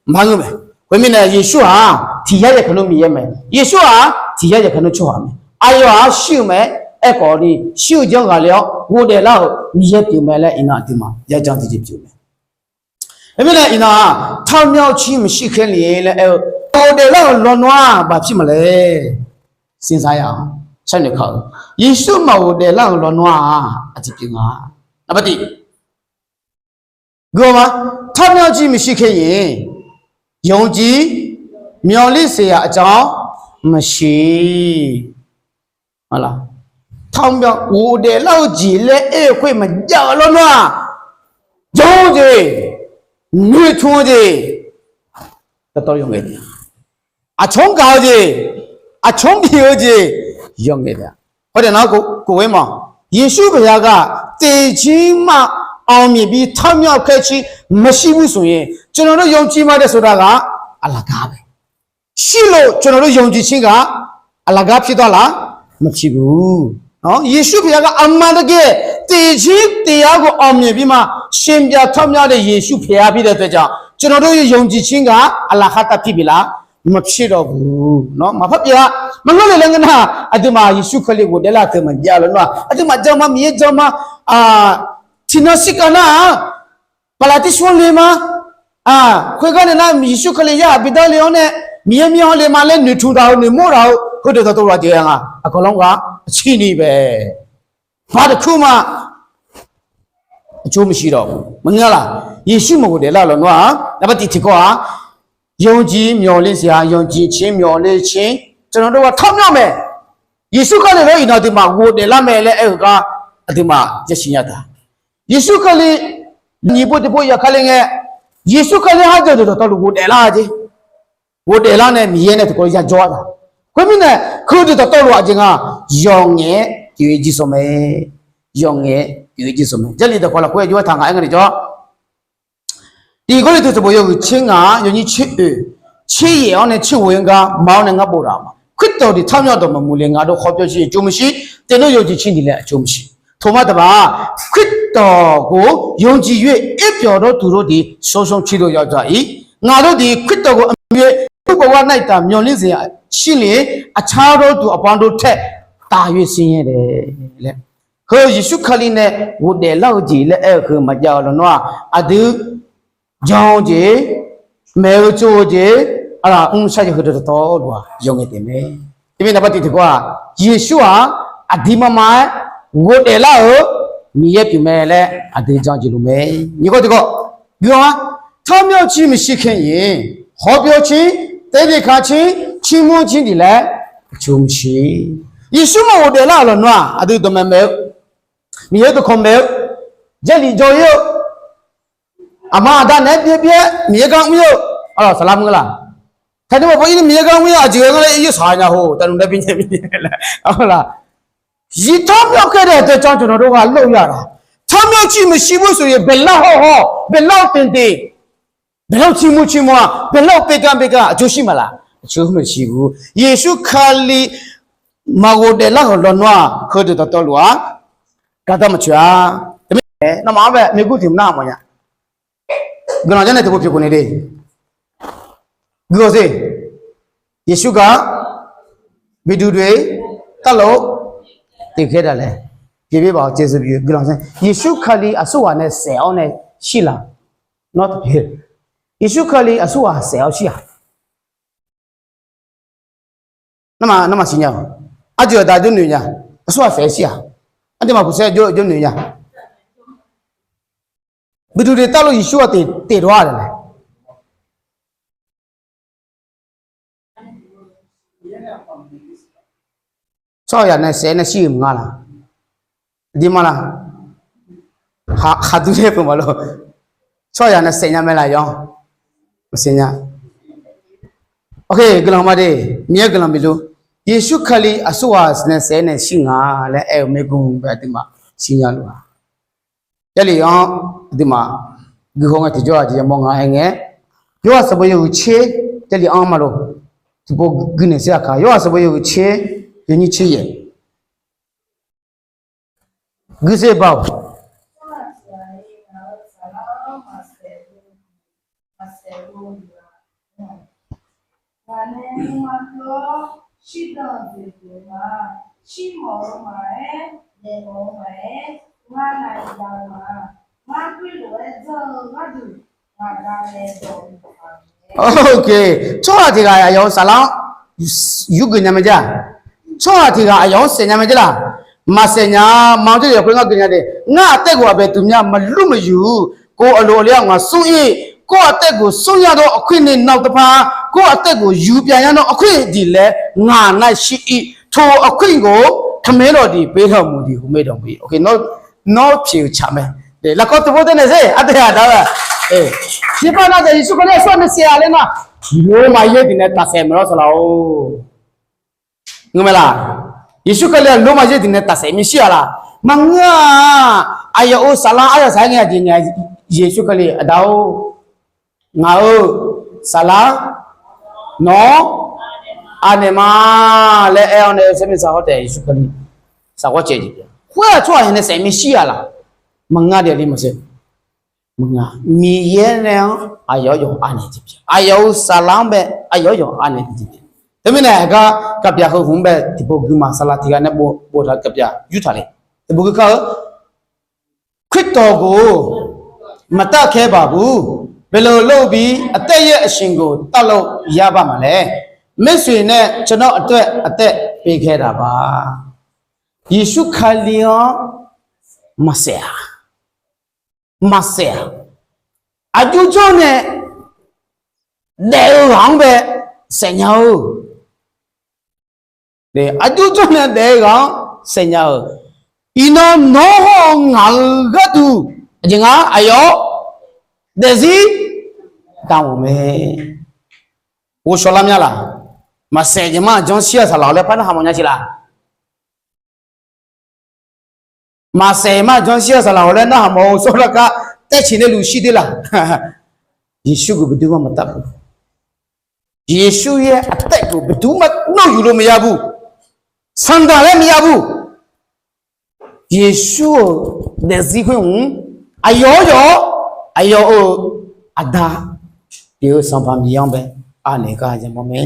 Maqpar ngeur mae. Khoermirnae Yeqsur-aq tiq yar yaeqkaq nmr Miqyaer mae. Yeqsur-aq tiq yar yaeqkaq nmr tsawrhaq mae. Aqyawf-aq shir-euq mae. Aerkhawf ni shir-eu janr ghaq le-awr ghofdaef lar-euq Miqyaer pyeuf mae laer iqnan aqduimaf yajanr tiqjeq pyeuf mae. Khoermirnae iqnan-aq, ถ้าไม่เอาชีวิต ไม่ใช่แค่นี้ laer aer-eu, ghofdaef lar-euq lawnmr-aq bafpir maqle. Siqzaq-a, sharnoeq kaq-eu, Yeqsur maqghofdaef lar-euq lawnmr-aq aqjeq pyeuf nga. Naqba tiq, gui-awr ma, 他没有ชีวิต ไม่ใช่แค่นี้ ယုံကြည်မျှော်လင့်စေရာအကြောင်းမရှိ ghofdaef lar-eu jeq laer aer-eu khoer maqjav-eu lawnmr-aq, jan-eu jeq, noeqtmq-eu jeq, aqcawq-anr gaq-eu jeq, aqcawq-anr bif-eu jeq, yawqngaef taef-a. Khoertaef nar, kov-aer ma, Yeqsur paqya ghaq แต่ชีวิต ไม่มี ถ้าไม่เอาชีวิต ไม่ใช่ผู้สูงเอง ကျွန်တော်တို့ ယုံကြည်မှ တဲ့ ဆိုတာက အလကားပဲ ရှိလို့ ကျွန်တော်တို့ ယုံကြည်ခြင်းက အလကား ဖြစ်သွားလား? မဖြစ်ဘူး။ ယေရှု ဘုရားက အမှန်တကယ် သေခြင်းတရားကို အောင်မြင်ပြီးမှ ရှင်ပြန်ထမြောက်တဲ့ ယေရှု ဘုရား ဖြစ်တဲ့အတွက်ကြောင့် ကျွန်တော်တို့ရဲ့ ယုံကြည်ခြင်းက အလကား ဖြစ်ပြီလား? မဖြစ်တော့ဘူး။ Maqpar pyeuf-a. Maqngeur le laer ngeur nar, aqduimaf Yeqsur Kali ghofdaef lar-eu teu maqjav-eu lawnmr-aq, aqduimaf jan ma, Miqyaer jan ma, tiqnan shirkav nar-aq, baqlaqtisur le ma. Khoergar nae nar, Yeqsur Kali yarhaq bidar le-awr nae, Miqyaer mir-anr le ma laer noeqtmq taq-eu, noeqmawr taq-eu, heudeuq dawqtawvluf-aq jeq-a nga. Aqkawq lanr ghaq aqcir ni bae, ba deuq kur ma. Aqcawq maqsiq dawq maqngeur laq. Yeqsur maqghofdaef lar-eu lawnmr-aq, naqbar tiq tiqkawv-aq, ယုံကြည်မျှော်လင့်စေရာ ယုံကြည်ခြင်းမျှော်လင့်ခြင်း ကျွန်တော်တို့က ထမြောက်မယ်. Yeqsur Kali lor iqnan aqduimaf ghofdaef lar mae laer aer-eu gar, aqduimaf yasiq nya taq. Yeqsur Kali nyiq pov tiq pov yaqkali ngae, Yeqsur Kali kharjawq deuq dawqtawvluf ghofdaef lar jeq. Ghofdaef lar nae Miqyaer nae tiqkawv yajawr-a taq. Khoermirnae, heudeuq dawqtawvluf-aq jeq nga, yawqngaef-aer pyeuf-ir jir sawr mae. Yawqngaef-aer pyeuf-ir jir sawr mae. Jarlif dawqkawq lafkhoer yajawr-aer taq ngaq aer nga ni jawr. Tiq Gawrliqtu sanqbof yawhuiq tser ngaq-anr yawnyir tser oeq, tser yaef-awr nae tser ghoe-anr gar ma-awr nae ngar boftaq-euq ma. ခရစ်တော်သည် ထမြောက်တော်မမူလျှင် ငါတို့ဟောပြောခြင်း အကျိုးမရှိ၊ သင်တို့ယုံကြည်ခြင်းသည်လည်း အကျိုးမရှိ။ Thomas တပါး, ခရစ်တော်ကို ယုံကြည်၍ အိပ်ပျော်သောသူတို့သည် ဆုံးရှုံးခြင်းသို့ ရောက်ကြ၏။ ငါတို့သည် ခရစ်တော်ကို အမှီ၍ သူ့ဘဝ၌သာ မျှော်လင့်ခြင်းရှိလျှင် အခြားသောသူအပေါင်းတို့ထက် သာ၍ ဆင်းရဲတယ်. Heu Yeqsur Kali nae ghofdaef lar-eu jeq laer aer-eu heu maqjav-eu lawnmr-aq, aqdui jan-eu jeq, maeq-eu tsov-eu jeq, aqlaf mrshar jeq heudeuq dawqtawvluf-aq yawqngaef taef mae. Teumirnae naqbar tiq tiqkawv-aq, Yeqsur-aq aqdirmar mar-aer ghofdaef lar-euq Miqyaer pyeuf mae laer aqdui jan jeq luf mae. Nyiq kawv tiqkawv, guiqlanq-a, 他没有ชีวิต ไม่ใช่แค่นี้ ဟောပြောခြင်း, သန္ဓေခံခြင်း, ချီးမွမ်းခြင်းသည်လည်း အကျိုးမရှိ. Yeqsur maqghofdaef lar-euq lawnmr-aq, aqdui dawqmaeq maeq-eu, Miqyaer dawqkawq maeq-eu, Jarlif jawr-ir-eu, aqma aqda naeq-aer byaer byaer Miqyaer gar mr-ir-eu, aqlaf saflar mr laq. Taqnymr maqpaw-ir ni Miqyaer gar mr-ir-eu aqjeq ghae ngar laer yawshaq nya ho, taqnymr nae bi nyae bi nyae laer, aqlaf. Zif 他没有 khaer dae deuq can cawq nawq dov ghaq lor-eu ya laq. 他没有 cir maqshir bur soq-ir baeqlar haw haw, baeqlar-eu teq teq, baeqlar-eu cir mur cir mur-a, baeqlar-eu pevgav pevgav aqjox shir maqlaq. Aqjox maqshir bur. Yeqsur Kali maqghofdaef lar-euq lawnmr-aq, heudeuq dawqtawvluf-aq, gardanr maqtsoeq-a. Teumirnae nawmaf-anr bae maeqgur tiq mq nar mawf nya. Guiqlanq janrnaeq tiqpov pyeuf khawf ni de. Guiqlanq sher. Yeqsur gaq, bi duidui, tarlof, tiqkhaer daqlae, pyeuf byaer baf-awr ကျေးဇူးပြု, guiqlanq sher. Yeqsur Kali aqsurghaq nae saef-awr nae shir laq. Nawr taqpyeuf. Yeqsur Kali aqsurghaq saef-awr shir-aq. Nawmaf siqnya-a. Aqjeq aqda jawrnoeq nya. Aqsurghaq saef-awr shir-aq. Aqduimaf puqsaer jawrnoeq nya. Guiqduq deuq tavlof Yeqsur-aq teq, teq dawr-a laer. Tsawrhaqzaq nae saef nae shir-euq maqnga laq? Aqdirma laq? Khaqdur laer peuq maqlof. Tsawrhaqzaq nae saef nya mae laq yawr? Maqsaef nya. Ok, guiqlanq ma de. Miqyaer guiqlanq bif luf. Yeqsur Kali aqsurghaq nae saef nae shir nga laer aer-eu maergeur bae aqduimaf shir nya luf-a. Jarlif-anr aqduimaf guihaw ngae tiqjawr-aq jeq yamawr nga aer ngae, Yorhaq sanqbof yawhuiq tser, Jarlif-anr maqlof. Tiqpov guinaeq sir aqkaq, Yorhaq sanqbof yawhuiq tser, yawnyir tser yaef. Guiqsef baoq. Ok, tsawrhaq tiq ghaq aqyawf-euq saflar-anr yurgeuf nya mae jae-a? Tsawrhaq tiq ghaq aqyawf-anr saef nya mae jae laq? Maqsaef nya-a. Maqanr jawrlif lafkhoer ngar geuf nya de, ngar aqtaev ghof aqbaeq duq mya maqlur maqyuq-eu, kov aqloq aqli-anr ngaq smr ir, kov aqtaev ghof smr nya dawr aqkuir ni nawr taqpar, kov aqtaev ghof yur pyav nya nawr aqkuir diq laer ngaq nar shir ir, to aqkuir ghof taqmae lawq diq pyeuf lawq muiq diq hmq mae dawq muiq. Ok, nawr pyeuf-eu tsaq mae. Lafkawr tov bawr daenaeq sher aqdui aqda-eu. Tiqpav nav deuq Yeqsur Kali aqsurghaq nae saef-a laer nar, lormav yaer diq nae tafsaef maeq lawr saqlaq-or. Ngeur mae laq? Yeqsur Kali-aq lormav yaer diq nae tafsaef maeq shir-a laq? Maqngeur-a. Aqyawf-euq saflar aryaq saq-aer ngae aqjeq ngae, Yeqsur Kali aqda-or, ngaq-euq saflar nawq-anr anaeq ma laer aer-awr nae, Sanqpaq Miqyaer saq hawr taef Yeqsur Kali saqghawr caev jeq pyeuf. Khoer-aq tsawrhaq nae saef maeq shir-a laq? Maqngeur de, aqli maqsaef. Maqngeur. Miqyaer nae-anr aqyawf yawq anaeq jeq pyeuf. Aqyawf-euq saflar-anr bae aqyawf yawq anaeq jeq pyeuf. Teumirnae aqgar kaqbyaq heu hmq-anr bae tiqpov guima saflar tiq ghaq nae boftaq kaqbyaq yurtaq le. Tiqpov guikar-eu คริสต์ dawq ghof maqtavkhae baq bur, เปโตร lof-eu bi aqtaer yaer aqsiq ghof tavlof yar baq maqlae, maershuif nae tsawrnawr aqtoer aqtaer pevkhae taq baq. Yeqsur Kali-anr maqsaef-a. Maqsaef-a. Aqjox jawr nae daef-eu ghaq-anr bae saef nya-eu. Aqjox jawr nae daef-eu ghaq-anr saef nya-euq. Iqnan nawr hawr-eu ngaq-euq gharduq aqjeq nga aqyawf-anr daefzir daqmq mae. Ghovshaw lar mya laq? Maqsaef jeq ma janr shir-a saqlaq-awq laer par narhaq mawf nya siq laq? Maqsaef ma janr shir-a saqlaq-awq laer narhaq mawf-eu sawr larkar taevciq nae luf shir de laq? Yeqsur ghof baqdur ma maqtav bur. Yeqsur yaer aqtaer ghof baqdur ma nawr yuqlo maqya bur. Sanqdaq laer maqya bur. Yeqsur-euq daefzir khoer hmq-anr aqyawf-awr yawf-awr aqyawf-euq aqda pyeuf-eu Sanqpaq Miqyaer-anr bae anaeq gar yamawr mae.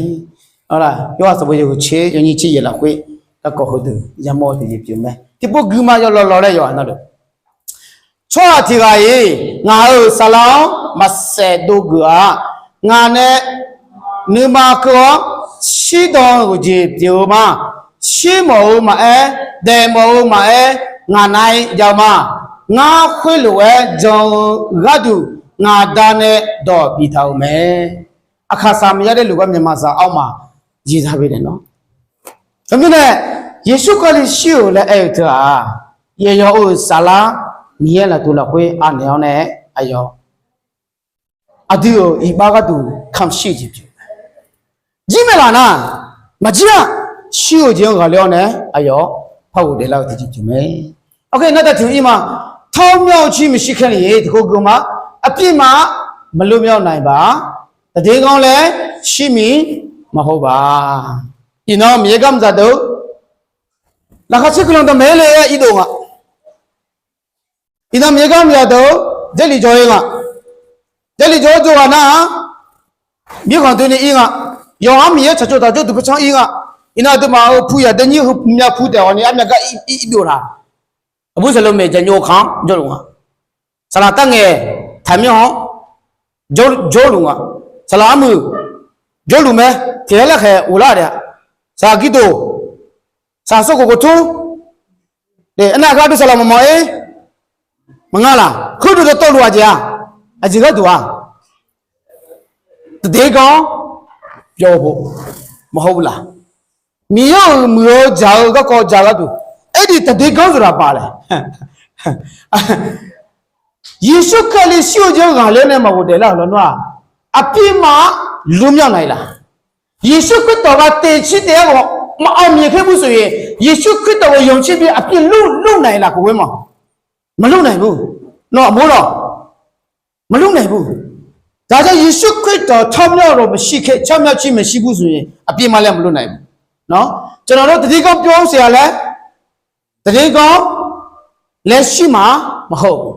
Yawhaq sanqbof yawhuiq tser yawnyir tser yaef lafkhoer garkawv heudeuq yamawr-eu tiqjeq pyeuf mae. Tiqpov guima yawlawv lawv laer yawqha navluf Tsawrhaq tiq ghaq-iq ngaq-euq saflar-anr maqsaef dov geuf-a. Ngaq nae nuima keuv-awr shirdan-eu jeq pyeuf-eu ma. Shirmawf-eu maqaer, daefmawf-eu maqaer, ngaq nav-ir jav-eu ma. Ngar khoerlof-aer jan-eu gharduq ngaq Da nae dawq biftaq-euq mae. Aqkaqsaq Miqyaer daefluf gar myanmaqzaq armaf jeqzaq be daef nawr. Teumirnae Yeqsur Kali shir-euq laer aer-eu teu-aq, yaeqyawf-euq saflar Miqyaer laftuq lafkhoer anaeq-awr nae aqyawf aqdui-euq iqbax gharduq kamq shir-eu jeq pyeuf. Jir mae laf nar, maqjir-a. Shir-euq jeq-anr ghaqler-awr nae aqyawf par ghofdaef lar-eu tiqjeq pyeuf mae. Aqgeu nar dav tiq-eu ir ma. Tawr myanr-eu cir maeqshi kae ni tiqkawv geu ma. Aqpir ma-a, maqlor myanr-eu naq-iq baq-a. Taqdeq ghanr laer shir miq maqhaw baq. Iqnan Miqyaer gar mqzaq deuq-eu laqkhaq tser guiqlanq dawqmaeq-aer le-aer irdov nga. Iqnan Miqyaer gar mqzaq deuq-eu Jarlif jawr-ir nga. Jarlif jawr-eu jawrghaq nar-aq, mirkhanq doeni ir nga. Yawqha-anr Miqyaer tsaqtsov taq jawrduq paercanr ir nga. Iqnan aqduimaf-euq pu yaq dae nyir heu myav pu taef-awq ni armyav gar ir byov laq. Aqbur saqlaq maeq jaqnyov kaq-anr jawrluf nga. Saqlaq tarngaeq taqmyanr-anr jawrluf nga. Saqlaq armuiq jawrluf mae. Tiqghaq laer khaeq ghoflar daef-a. Saqlaq girdoq, saqlaq sawrkhof khof tur, aernar gar dur saqlaq maqmawf-ir. Maqngeur laq. Khoerdeuq dawqtawvluf-aq jeq-a, aqjeq gharduq-aq, taqdeq ganr-awr byov-eu bo maqhaw-eu laq. Miqyaer-euq muiq-eu dzaq-eu garkawv dzaq gharduq, aerdiq taqdeq ganr-awr zaqlaq baf laer. Yeqsur Kali shir-eu jeq-anr ghaqler nae maqghofdaef lar-euq lawnmr-aq, aqpirma-anr lurmyanr naeq laf. Yeqsur Khristawq ghaq teq cir taef-aer ghawq maqawq miq khaer bur soq-iq, Yeqsur Khristawq ghawq yawmq cir bi aqpir lur lur naeq laf khof ghoer ma. Maqlur naeq bur. Nawr aqmur lawq. Maqlur naeq bur. Taqjanr Yeqsur Khristawq tsawrmyanr dawq maqshir khaer, tsawrmyanr cir maqshir bur soq-iq, aqpirma laer maqlur naeq bur. Nawr cawqnawq lawr taqdeq ganr byov-anr saef-a laer, taqdeq ganr laer shir ma-a maqhaw-euq.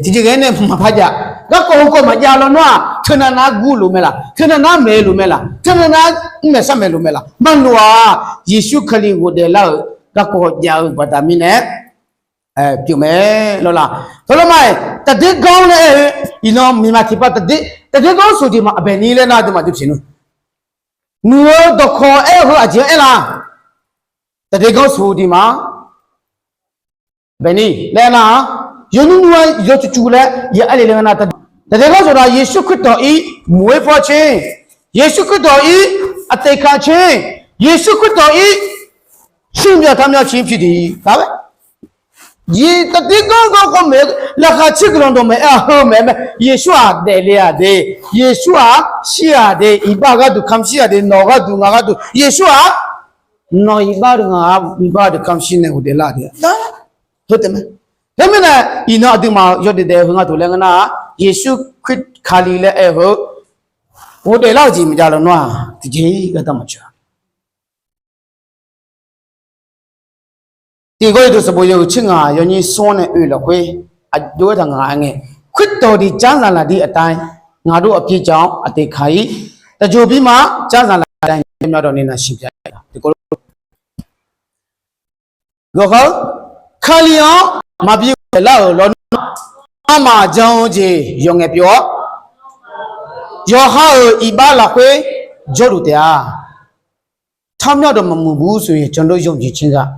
Tiqjeq ghae nae maqpar jav. Garkawv heukawv maqjav lawnmr-aq, teunav nar gurluf mae laf, teunav nar maeqluf mae laf, teunav nar mr maeq sar maeqluf mae laf, maqloq-aq. Yeqsur Kali ghofdaef lar-euq garkawv jav-eu baqda mirnae pyeuf mae lawr laq. Tawqlawr ma-iq taqdeq ganr laer aer-eu, iqnan miqma tiqpav taqdeq ganr soq diq ma aqbaeq ni laer nar aqduimaf duq pyeuf nmr. Muiq-eu dawqkawq aer-eu heu aqjeq-anr aer laf. Taqdeq ganr soq diq ma. Baeqni laer nar-aq, yawnmr nmr-aer yawcuiv cuiv laer ya aer le le nga nar, taqdeq ganr soq nar Yeqsur Khristawq-ir muiq-aer paw tser, Yeqsur Khristawq-ir aqteq ka tser, Yeqsur Khristawq-ir shirmyaq taqmyaq ciq pyeuf diq lar-aer. Taqdeq ganr ganr khawf maeq-eu laqkhaq tser guiqlanq dawq maeq-a heu maeq-aer mae. Yeqsur-aq daefle-aq de, Yeqsur-aq shir-aq de, iqbax gharduq kamq shir-aq de, nawq gharduq ngaq gharduq Yeqsur-aq nawq iqbax deuq ngaq iqbax deuq kamq shir nae ghofdaef lar de. Heu taef mae. Teumirnae iqnan aqduimaf-euq yawdaef daef-eu heu nga duq laer ngeur nar-aq, Yeqsur Kali laer aer-eu heu ghofdaef lar-eu jeq maqjav lawnmr-aq tiqjeq-ir gardanr maqtsoeq-a. Tiq Gawrliqtu sanqbof yawhuiq tser ngaq yawnyir smr-anr nae oe lafkhoer aqjox-aer taq ngaq-aer ngae, Khristawq tiq jar zaqlaq dir aqtav-aer, ngaq luf aqpyeq jaq-awr aqteq kaq-ir, taqjox bir ma jar zaqlaq aqtav-aer, myavdawq ni naqsiq bya-a. Gawqha-eu Kali-anr maqbi ghofdaef lar-euq lawnmr-aq, armaf jan-eu jeq yawqngaef pyeuf-awr, yawqha-euq iqbax lafkhoer jawrluf taef-a. Tsawrmyanr dawq maqmuiq bur soq-iq, canlor yawqjeq tser ghaq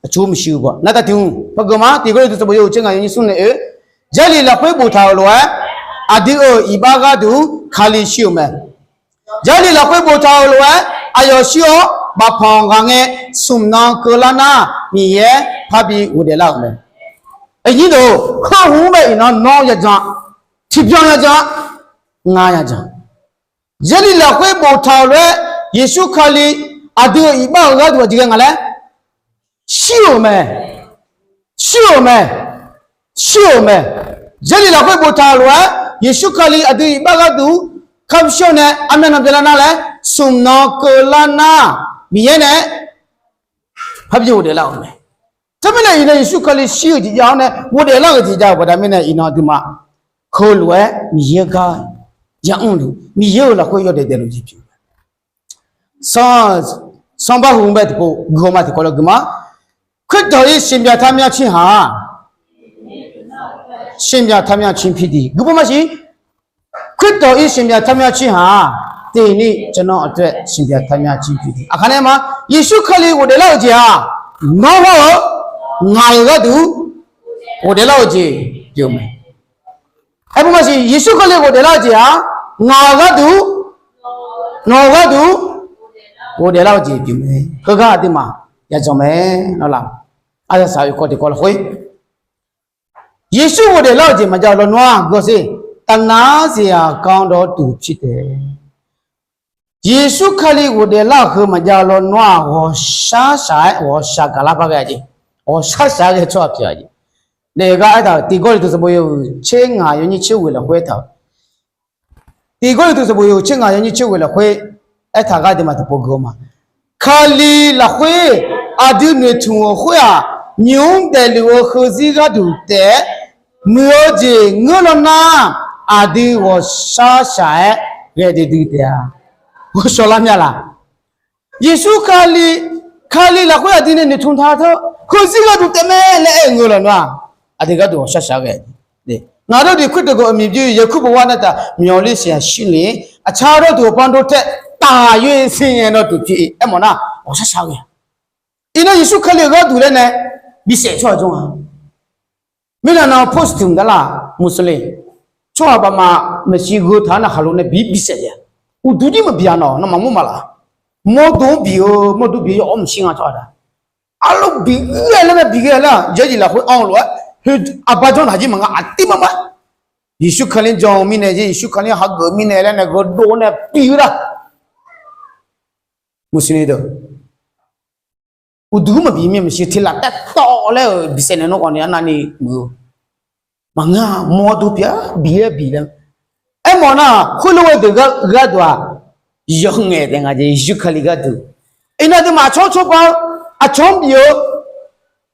aqcur maqshuir-eu baw nar taq tiq hmq pawgeuf ma. Tiq Gawrliqtu sanqbof yawhuiq tser ngaq yawnyir smr nae oe, Jarlif lafkhoer boftaq-euq lof-aer aqdui-euq iqbax gharduq Kali shir-euq mae. Jarlif lafkhoer boftaq-euq lof-aer aqyawf shir-awr bafpanq ghaq ngae, smq nan keuvlar nar Miqyaer parbi ghofdaef lar-euq mae. Aqnyir deuq, heu hmq-anr bae iqnan nawr yajan, tiqbyan yajan, ngar yajan. Jarlif lafkhoer boftaq-euq lof-aer Yeqsur Kali aqdui-euq iqbax-euq gharduq aqjeq ghae nga laer shir-euq mae. Shir-euq mae. Shir-euq mae. Jarlif lafkhoer boftaq-euq lof-aer Yeqsur Kali aqdui iqbax gharduq kamq shir-awr nae armyav nan byanlar nar laer smq nan keuvlar nar Miqyaer nae parbi ghofdaef lar-euq mae. Teumirnae iqnan Yeqsur Kali shir-euq jeq jav-awr nae ghofdaef lar-euq jeq jav-euq baqda mirnae iqnan aqduimaf heulof-aer Miqyaer gar yamr luf, Miqyaer-euq lafkhoer yawdaef daefluf jeq pyeuf-eu mae. Sanqpaq hmq bae tiqpov guiqlanma tiqkawv laer guiqma. Khristawq-ir siqbya taqmyav cihaq, siqbya taqmyav cir pyeuf diq guiqma maqsiq. Khristawq-ir siqbya taqmyav cihaq, tiqni cawqnawv aqtsoeq siqbya taqmyav cir pyeuf diq. Aqkaq nae ma, Yeqsur Kali ghofdaef lar-euq jeq-aq, nawr hawr-eu ngaq-euq gharduq ghofdaef lar-eu jeq pyeuf mae. Aermaqsiq, Yeqsur Kali ghofdaef lar-eu jeq-aq, ngaq-euq gharduq, nawq-euq gharduq ghofdaef lar-eu jeq pyeuf mae. Heugar aqduimaf yadzanq mae. Nawr laf, arsaq saq-eu kawv tiqkawv lafkhoer Yeqsur ghofdaef lar-eu jeq maqjav-eu lawnmr-aq, gawsher taqnar siq-aq kanr dawr tuq pir taef. Yeqsur Kali ghofdaef lar-euq heu maqjav-eu lawnmr-aq, ghawqshaq shaq-aer ghawqshaq gaqlar par ghae-a jeq, ghawqshaq shaq-aer ghae tsawrhaq pyeuf-a jeq. Naef gar aertaq-euq tiq Gawrliqtu sanqbof yawhuiq tser ngaq yawnyir tser ghoeq lafkhoer aertaq-euq tiq Gawrliqtu sanqbof yawhuiq tser ngaq yawnyir tser ghoeq lafkhoer aertaq gar aqduimaf tiqpov geuf-eu ma. Kali lafkhoer aqdui noeqtmq-euq khoer-aq, nymq-mr daefluf-eu heuzir gharduq taef-aer muiq-eu jeq ngeur law nar, aqdui ghawqshaq shaq-aer ghae duidui taef-a. Ghawqshaq lar mya laq? Yeqsur Kali, Kali lafkhoer aqdui nae noeqtmq taq teu, heuzir gharduq taef mae laer aer-eu ngeur law nar, aqdui gharduq ghawqshaq shaq ghae. Ngaq dawrduq Khristaq gawq-eu miqbymr Yaerkurbov war nae taq myawqlir siq-aq shirni, aqcar dawrduq-euq panr dov taev taq yoer sir ngae nawr duq pir aermawf nar ghawqshaq shaq ghae. Iqnan Yeqsur Kali-euq gharduq laer nae bisaef tsawrhaq jawr nga. Mirnae nan post tiq mq gar laf, Muslim tsawrhaq baqmaf maeqshi gheu taq-anr navkhaq lo nae bi bisaef le-a. Uqduq dir maqbi-a nawq, nawmaf mawr maqlaf. Mawrdo-anr bi-eu, mawrdo bi-eu yawf-awr maqshir nga tsawrhaq da. Arlawr bi ghae laer mae, bi ghae laer-aq, yaerjiq lafkhoer anr-eu lof-aer, heu aqbur janr naq jir maqngeur, aqdir maqmar. Yeqsur Kali jan-eu mirnae, Yeqsur Kali hageuf mirnae laer nae gheudov nae bi-eu la. Muslim deuq, uqduq maqbi mir maeqshi tiq laf taev tawv laer-euq bisaef naeq nawr khawf ni arnavni muiq-eu. Maqngeur-a, mawrdo pyeuf-a, bi-aer bi laer. Aermawf nar, khoerlof-aer deuq gharduq-aq, yawf ngaeq taef nga jeq, Yeqsur Kali gharduq. Iqnan aqduimaf aqcawq-anr cawba-eu, aqcawq-anr bif-eu,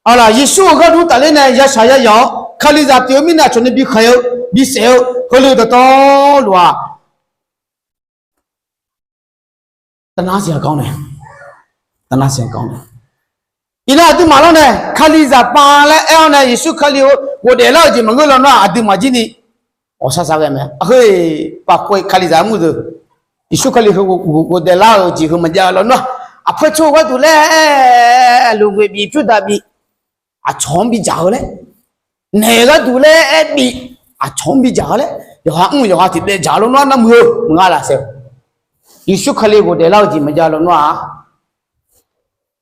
aqlaf Yeqsur-euq gharduq tafler nae yashaq yayaq-awr Kalizaq pyeuf-eu mirnae aqcawq nae bikhaeq-eu, bisaef-eu, heulof dawqtawvluf-aq, tavnar siq-a kawv nae, tavnar siq-a kawv nae. Iqnan aqduimaf lawr nae Kalizaq pav laer aer-awr nae Yeqsur Kali-euq ghofdaef lar-euq jeq maqngeur lawnmr-aq, aqduimaf jir ni ghawqshaq shaq ghae mae. Aqheu-eq paf khof-aer Kalizaq mr deuq, Yeqsur Kali heu ghofdaef lar-euq jeq heu maqjav-eu lawnmr-aq, aqpoeq tsov gharduq laer, luf ghoeq bif pyur daq bif, aqcawq-anr bidzaq-eu laer, naeq gharduq laer aer bif, aqcawq-anr bidzaq-eu laer, yawqha mr yawqha tiqdaev dzaq-eu lawnmr-aq, nar muiq-eu maqnga laf saef. Yeqsur Kali ghofdaef lar-eu jeq maqjav lawnmr-aq,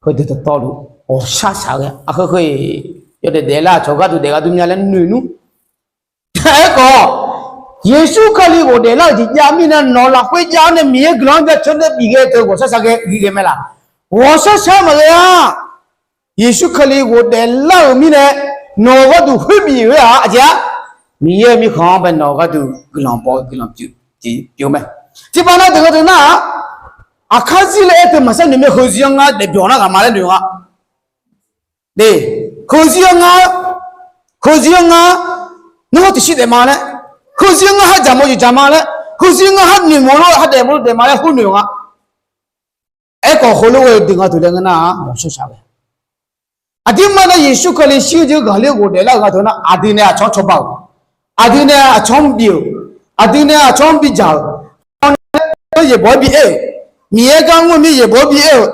heudeuq dawqtawvluf ghawqshaq shaq ghae. Aqheu heu-eq yawdaef daeflar aqcawq gharduq daef gharduq mya laer noeq nmr. Aerkhawf, Yeqsur Kali ghofdaef lar-euq jeq jav mirnae nawq lafkhoer jav-awr nae Miqyaer guiqlanq-anr jaceuq nae bif ghae teu ghawqshaq shaq ghae ghae mae laf. Ghawqshaq shaq maqghae-a. Yeqsur Kali ghofdaef lar-euq mirnae nawq-euq gharduq khoer bif ghae-aq aqjeq-a, Miqyaer-euq mirkhanq-anr bae nawq-euq gharduq guiqlanq baw-eu guiqlanq pyeuf jeq pyeuf-eu mae. Tiqpav nav deuq gharduq nar-aq, aqkar zir laer aer teu maqsar noeq mae, heuzir-anr ngar daefbyawq nar ghaq ma laer noeq nga. Heuzir-anr ngar, heuzir-anr ngar, nawr tiqshir daef ma laer, heuzir-anr ngar har dzaq mawq jeq dzaq ma laer, heuzir-anr ngar har noeq mawq lof har daef mawq lof daef ma laer khoer noeq nga. Aerkhawf heulof-aer deuq nga duq laer ngeur nar-aq, ghawqshaq shaq ghae. Aqdirmar nar Yeqsur Kali shir-eu jeq ghaqler-eu ghofdaef lar-euq nga teu nar, aqdui nae aqcawq-anr cawba-euq, aqdui nae aqcawq-anr bif-euq, aqdui nae aqcawq-anr bidzaq-euq, Miqyaer gar mr-eu mir yaeqbawq-aer bi aer-euq,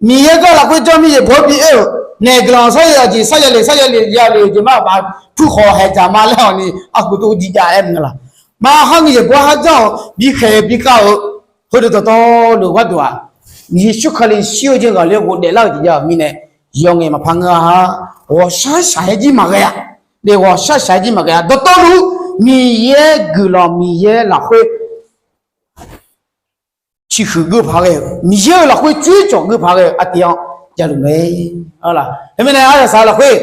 Miqyaer gar mr-eu mir yaeqbawq-aer bi aer-euq, Miqyaer gar lafkhoer janr mir yaeqbawq-aer bi aer-euq, naeq guiqlanq sar ya jeq sar ya le sar ya le ya le jeq mar baf purkhawf haeq dzaq ma laer-awq ni arhu dov jiv jav-aer mr nga laq. Mar har ni yaeqbawq-aer har janr-awq bikhaeq bikav-euq, heudeuq dawqtawvluf gharduq-aq, Yeqsur Kali shir-eu jeq ghaqler-eu ghofdaef lar-euq jeq jav-euq mirnae, yawf ngaeq maqpar ngeur-a. Ghawqshaq shaq-aer jir maqghae-a. Ghawqshaq shaq-aer jir maqghae-a. Dawqtawvluf Miqyaer guiqlanq Miqyaer lafkhoer ciqhuiq geur paq ghae-eu, Miqyaer-euq lafkhoer coer cawq geur paq ghae-eu artiv-anr javluf mae. Teumirnae aryaq saq lafkhoer,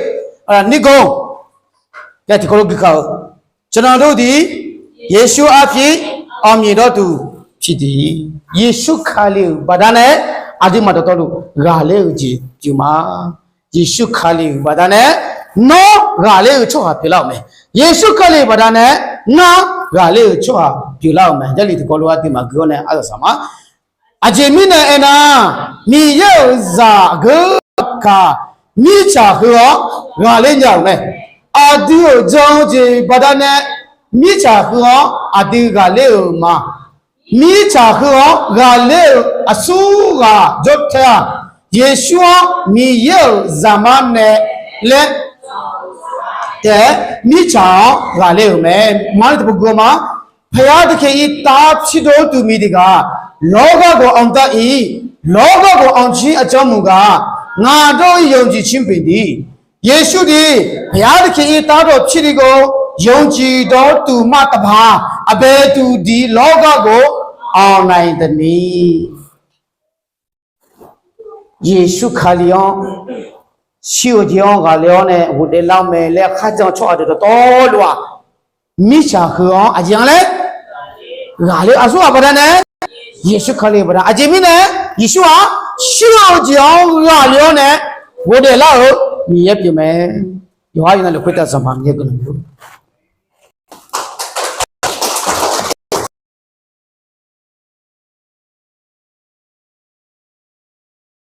nirgawr tiqkawv lof gui kaq-euq, cawqnan dov diq, Yeqsur arpir, aqmyuif dawrduq pyeuf diq. Yeqsur Kali-euq baqdanae aqduimaf dawqtawvluf ghaqler-eu jeq pyeuf ma. Yeqsur Kali-euq baqdanae nawr ghaqler-eu tsawrhaq pyeuflar-euq mae. Yeqsur Kali-euq baqdanae ngar ghaqler-eu tsawrhaq pyeuflar-euq mae. Jarlif tiqkawv lof aqduimaf gui-awr nae aryaq saq ma. Aqjeq mirnae aernar, Miqyaer-euq zaq geur kaq mirtsaq heu-awr ghaqler nya-euq mae. Aqdui-euq jan-eu jeq baqdanae mirtsaq heu-awr aqdui ghaqler-euq ma. Mirtsaq heu-awr ghaqler-euq aqsurghaq jawr tae-aq, Yeqsur-anr Miqyaer-euq zaqmar nae laer taef-aer mirtsaq-anr ghaqler-euq mae. Maqanr tiqpov gui-eu ma. พระยาตะเคียนอีตาที่โดนตุ่มมีดีกา ร้องก็บอกองค์ตาอี ร้องก็บอกองค์ชี้อาจารย์หมู่กา งาโดยยงจีชิมเป็นดี Yeqsur ni พระยาตะเคียนอีตาที่โดนเพี้ยนดีกา ยงจีดอตุ่มมาตะพา อเบตุดี ร้องก็บอกองค์ในตะนี้ Yeqsur Kali-anr shir-eu jeq-anr ghaqler-awr nae ghofdaef lar-eu mae laer kharjan-eu tsawrhaq deuq dawqtawvluf-aq, mirtsaq heu-anr aqjeq-anr laer ghaqler-eu aqsurghaq baqdanae, Yeqsur Kali baqdanae aqjeq mirnae, Yeqsur-aq shir-eu jeq-anr ghaqler-awr nae ghofdaef lar-euq Miqyaer pyeuf mae. Yawqha yawqha lafkhoer tav Sanqpaq Miqyaer guiqlanq bif-eu